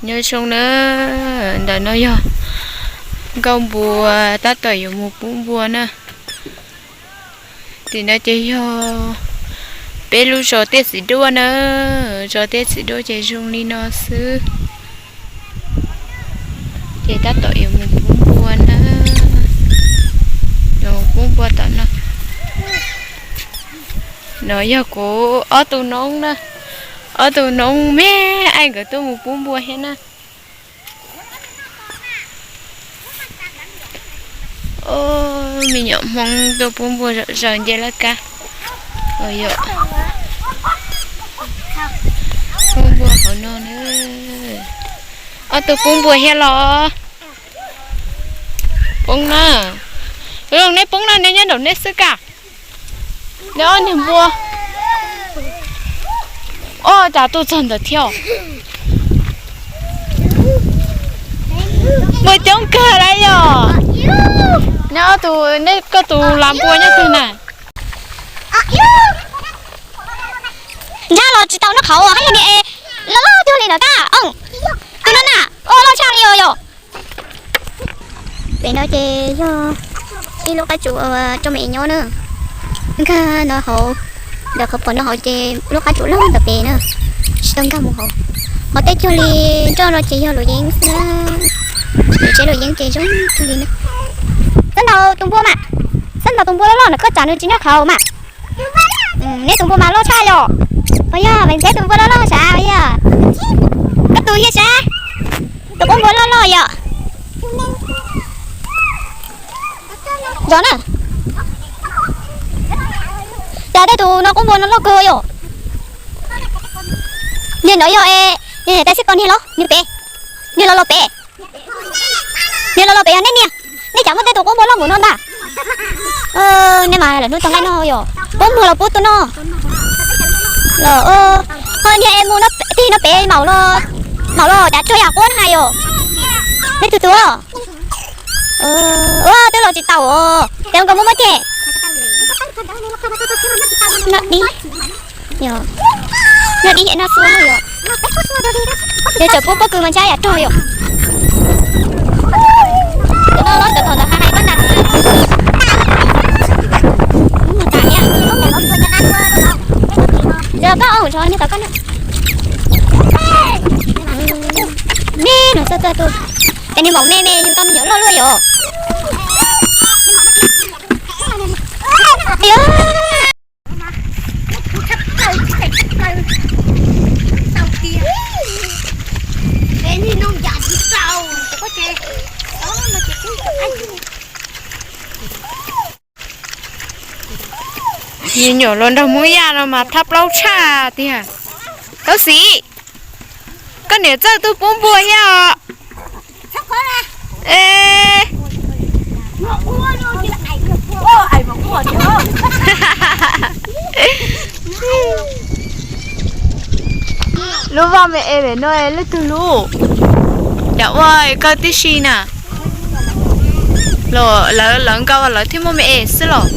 Nyob zoo na, ntawm no yog nkauj npua tab tom yuav mus pub npua na. Tim no ces yog peb lub zos Tiaj Txiv Duaj na, zos Tiaj Txiv Duaj ces zoo li no xwb. Ces tab tom yuav mus pub npua na, yuav mus pub npua tom no. No yog kuv ob tug noob na, ob tug noob me, aim nkawd tuaj mus pub npua thiab na. Me nyuam Hmoob tuaj pub npua zom zaws nce laj kab. Pub npua hauv no na. Ob tug pub npua thiab los? Poob na. Neb poob na, neb nyob nraum neb xwb ka. Neb ob niag npua. Ua cas tuaj txog ntawd thiab? Npua coob kawg lawm yom. Neb ob tug, neb koj tus las npua nyob twg na? Ntshai los tsis tau noj qhauv hab yog niag es loj loj cuag li ntawd tag. Tus no na, ua loj tshaj li os yom. Pem no ces yog ib lub qab tsuas rau me es nyob na. Nkag no hauv, ntawm qhov phom no hauv ces lub qab tsuas loj ntawm pem na, tsis tau nkag mus hauv. Hauv tej cuag li nroj no ces yog luam yeeb xwb na. Lub tsheb luam yeeb ces zoo cuag li na. Txhob ntaus tus npua mas, txhob ntaus tus npua loj loj ntawm koj tsam nws tsis noj qhauv mas. Neb tus npua mas loj tshaj yom. Ua yog, Maiv Ntxhiab tus npua loj loj sav, ua yog. Koj tus yog sav, tus qub npua loj loj yom. Zov na. Cas tej tus no qub npua no loj kawg yom. Niag no yog, niag tais xib kos niag los niag pem, niag los los pem. Niag los los pem yog nej niag, nej cas muaj tej tus qub npua loj npaum no ntag. Nej mas lawm hnub tag nqaij no yom, pub npua los pub tuaj noj. Los, ho niag es mus no, tig no pem maum los, maum los cas tsuag yam quab hais yom. Nej tus tus, ua twb los tsis tau os, ces nkawd muab muab cem. Noj dib, noj dib yam no xua yom. Yog tseem pub pob kws mas ntshai yam rog yom. Tus no los cov thaum ntawd hais hais pab ntas. Yog koj ua hauv zos niag tau koj na. Me no txawj txawj tu, ces niag maum me me yug tau me nyuam loj luaj yom. Me nyuam los nrog Hmoob Yaj no mas thab plaub tshaj tiag. Taub Xim, koj niam txawj tuaj pub npua thiab os. Lub vaj me es pem no leej twg lub? Cas ua kawg tib si na. Los lawv, lawv nkaus lawv thiaj muaj me es xwb los.